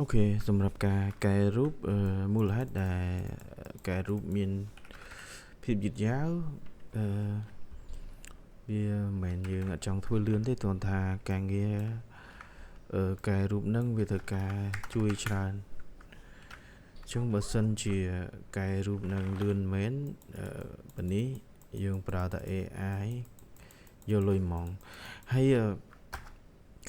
OK សម្រាប់ការកែរូបមូលហេតុដែលកែរូបមានភាពយឺតយ៉ាវអឺវាមិនមែនយើងអត់ចង់ធ្វើលឿនទេគ្រាន់ថាការងារកែរូបហ្នឹងវាត្រូវការជួយច្រើនអញ្ចឹងបើសិនជាកែរូបនឹងលឿនមែនប៉នេះយើងប្រើតែ AI យកលុយហ្មងហើយ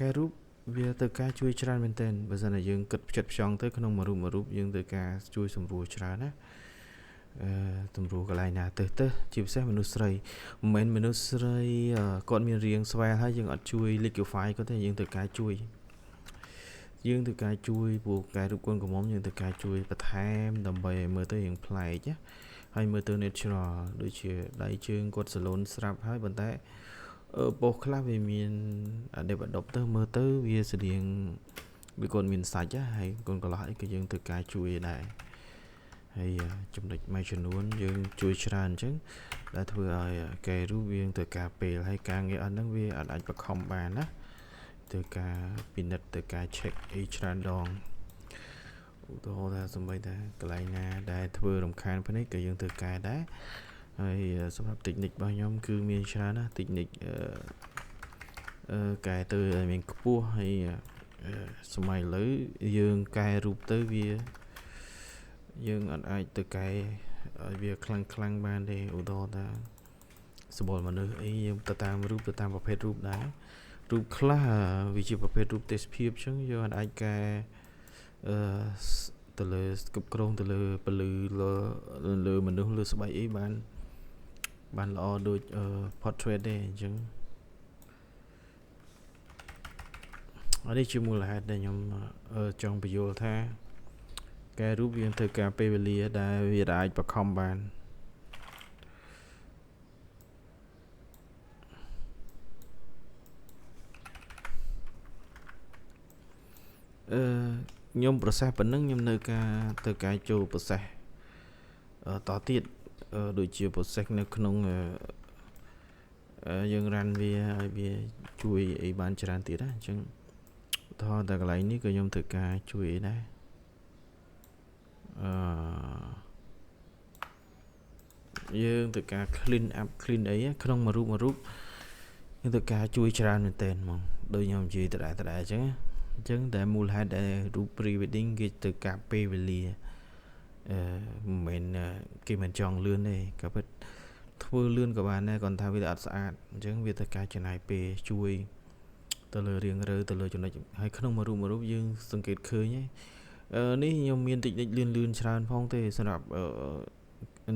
កែរូបវាទៅការជួយច្រើនមែនទែនបើសិនតែយើងគិតផ្ចិតផ្ចង់ទៅក្នុងមួយរូបមួយរូបយើងទៅការជួយសម្រួលច្រើនណាសម្រួលកន្លែងណាទៅទៅជាពិសេសមនុស្សស្រីមិនមែនមនុស្សស្រីគាត់មានរាងស្វែហើយយើងអត់ជួយ liquify គាត់ទេយើងត្រូវការជួយយើងត្រូវការជួយព្រោះកែរូបកូនក្រមុំយើងត្រូវការជួយបន្ថែមដើម្បីឲ្យមើលទៅរាងប្លែកណាហើយមើលទៅ natural ដូចជាដៃជើងគាត់សាឡូនស្រាប់ហើយប៉ុន្តែពោះខ្លះវាមានអដេបអដប់ទៅមើលទៅវាស្តៀងវាគាត់មានសាច់ហើយកូនកន្លោះអីក៏យើងត្រូវការជួយដែរហើយចំណុចមួយចំនួនយើងជួយច្រើនអញ្ចឹងដែលធ្វើឲ្យកែរូបយើងត្រូវការពេលហើយការងារអស់ហ្នឹងវាអត់អាចបខំបានណាត្រូវការពិនិត្យត្រូវការ check អីច្រើនដងឧទាហរណ៍ថាសំបីតែកន្លែងណាដែលធ្វើរំខានភ្នែកក៏យើងត្រូវកែដែរហើយសម្រាប់ technique របស់ខ្ញុំគឺមានច្រើនណាស់ technique កែទៅឲ្យមានខ្ពស់ហើយសម័យឥឡូវយើងកែរូបទៅវាយើងអត់អាចទៅកែឲ្យវាខ្លាំងខ្លាំងបានទេឧទាហរណ៍ថាសម្បុរមនុស្សអីយើងទៅតាមរូបទៅតាមប្រភេទរូបដែររូបខ្លះវាជាប្រភេទរូបទេសភាពអញ្ចឹងយើងអត់អាចកែអឺទៅលើគ្រប់គ្រងទៅលើពលឺលើមនុស្សលើស្បែកអីបានបានល្អដូច portrait ទេអញ្ចឹងនេះជាមូលហេតុដែលខ្ញុំចង់បញ្យល់ថាកែរូបយើងត្រូវការពេលវេលាដែលវាអាចបខំបានខ្ញុំ process ប៉ុណ្ណឹងខ្ញុំនៅការទៅការចូល process តទៀតដូចជា process នៅក្នុងយើង run វាឲ្យវាជួយអីបានច្រើនទៀតណាអញ្ចឹងឧទាហរណ៍តែកន្លែងនេះក៏ខ្ញុំត្រូវការជួយអីដែរអឺយើងត្រូវការ clean up clean អីក្នុងមួយរូបមួយរូបយើងត្រូវការជួយច្រើនមែនទែនហ្មងដូចខ្ញុំនិយាយដដែលៗអញ្ចឹងអញ្ចឹងតែមូលហេតុដែលរូប pre wedding គេត្រូវការពេលវេលាមិនមែនគេមិនចង់លឿនទេក៏ពិតធ្វើលឿនក៏បានដែរគ្រាន់ថាវាអត់ស្អាតអញ្ចឹងវាត្រូវការចំណាយពេលជួយទៅលើរៀងរើទៅលើចំណុចហើយក្នុងមួយរូបមួយរូបយើងសង្កេតឃើញនេះខ្ញុំមាន technique លឿនលឿនច្រើនផងទេសម្រាប់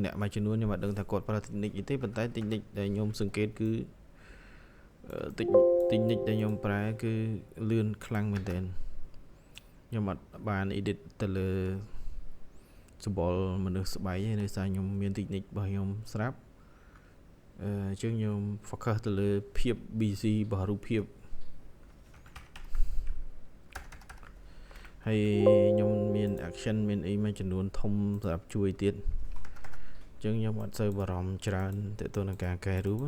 អ្នកមួយចំនួនខ្ញុំអត់ដឹងថាគាត់ប្រើ technique អីទេប៉ុន្តែ technique ដែលខ្ញុំសង្កេតគឺ technique ដែលខ្ញុំប្រើគឺលឿនខ្លាំងមែនទែនខ្ញុំអត់បាន edit ទៅលើសម្បុរមនុស្សស្បែកទេដោយសារខ្ញុំមាន technique របស់ខ្ញុំស្រាប់អញ្ចឹងខ្ញុំ focus ទៅលើភាព busy របស់រូបភាពហើយខ្ញុំមាន action មានអីមួយចំនួនធំសម្រាប់ជួយទៀតអញ្ចឹងខ្ញុំអត់សូវបារម្ភច្រើនទាក់ទងនឹងការកែរូប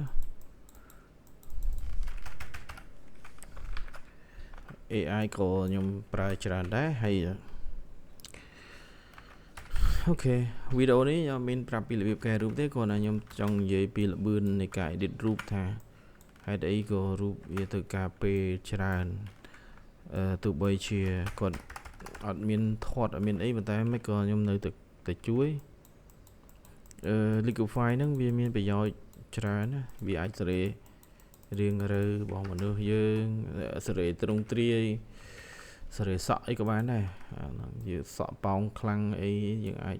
AI ក៏ខ្ញុំប្រើច្រើនដែរហើយ OK វីដេអូនេះខ្ញុំមានប្រាប់ពីរបៀបកែរូបទេគ្រាន់តែខ្ញុំចង់និយាយពីល្បឿននៃការ edit រូបថាហេតុអីក៏រូបវាត្រូវការពេលច្រើនទោះបីជាគាត់អត់មានធាត់អត់មានអីប៉ុន្តែមិនក៏ខ្ញុំនៅតែជួយ Liquify ហ្នឹងវាមានប្រយោជន៍ច្រើនណាវាអាចសេរីរៀងរើរបស់មនុស្សយើងសេរីទ្រង់ទ្រាយសេរីសក់អីក៏បានដែរយើងសក់ប៉ោងខ្លាំងអីយើងអាច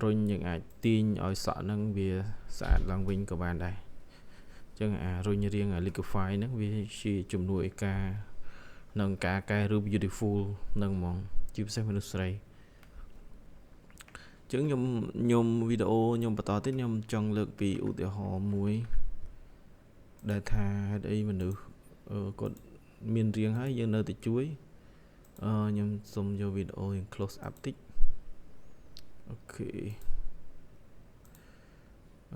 រុញយើងអាចទាញឲ្យសក់ហ្នឹងវាស្អាតឡើងវិញក៏បានដែរអញ្ចឹងអារុញរៀង Liquify ហ្នឹងវាជាជំនួយការក្នុងការកែរូប beautiful ហ្នឹងហ្មងជាពិសេសមនុស្សស្រីអញ្ចឹងខ្ញុំវីដេអូខ្ញុំបន្តទៀតខ្ញុំចង់លើកពីឧទាហរណ៍មួយដែលថាហេតុអីមនុស្សគាត់មានរាងហើយយើងនៅតែជួយខ្ញុំសូមយកវីដេអូយើង close up តិច OK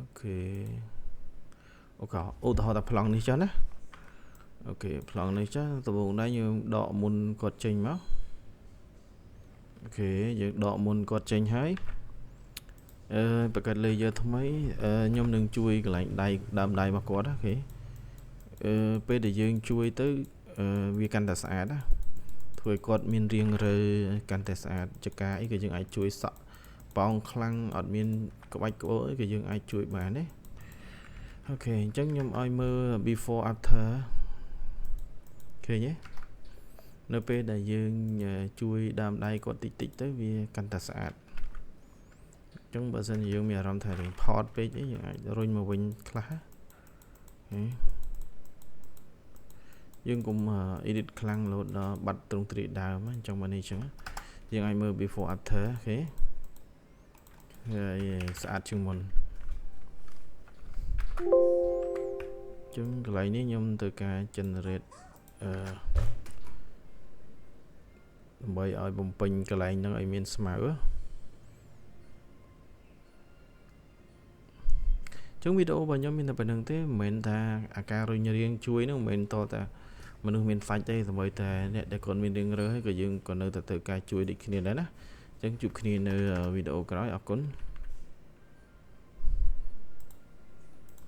OK OK ឧទាហរណ៍ថាប្លង់នេះចុះណា OK ប្លង់នេះចុះដំបូងដែរយើងដកមុនគាត់ចេញមក OK យើងដកមុនគាត់ចេញហើយអឺបង្កើត layer ថ្មីខ្ញុំនឹងជួយកន្លែងដៃដើមដៃរបស់គាត់។ OK អឺពេលដែលយើងជួយទៅវាកាន់តែស្អាតណាធ្វើឲ្យគាត់មានរាងរើកាន់តែស្អាតចកាអីក៏យើងអាចជួយសក់ប៉ោងខ្លាំងអត់មានក្បាច់ក្បូរអីក៏យើងអាចជួយបានដែរ។ OK អញ្ចឹងខ្ញុំឲ្យមើល before after ឃើញទេនៅពេលដែលយើងជួយដើមដៃគាត់តិចតិចទៅវាកាន់តែស្អាតអញ្ចឹងបើសិនជាយើងមានអារម្មណ៍ថារៀងផតពេកអីយើងអាចរុញមកវិញខ្លះយើងកុំ edit ខ្លាំងរហូតដល់បាត់ទ្រង់ទ្រាយដើមអញ្ចឹងមកនេះអញ្ចឹងយើងអាចមើល before after។ OK ហើយស្អាតជាងមុនអញ្ចឹងកន្លែងនេះខ្ញុំត្រូវការ generate ដើម្បីឲ្យបំពេញកន្លែងហ្នឹងឲ្យមានស្មៅចឹងវីដេអូរបស់ខ្ញុំមានតែប៉ុណ្្នឹងទេមិនមែនថាអាការរុញរាងជួយហ្នឹងមិនមែនតតែមនុស្សមានសាច់ទេសម្បីតែអ្នកដែលគាត់មានរឿងរើហើយក៏យើងក៏នៅតែត្រូវការជួយដូចគ្នាដែរណាអញ្ចឹងជួបគ្នានៅវីដេអូក្រោយអរគុណ។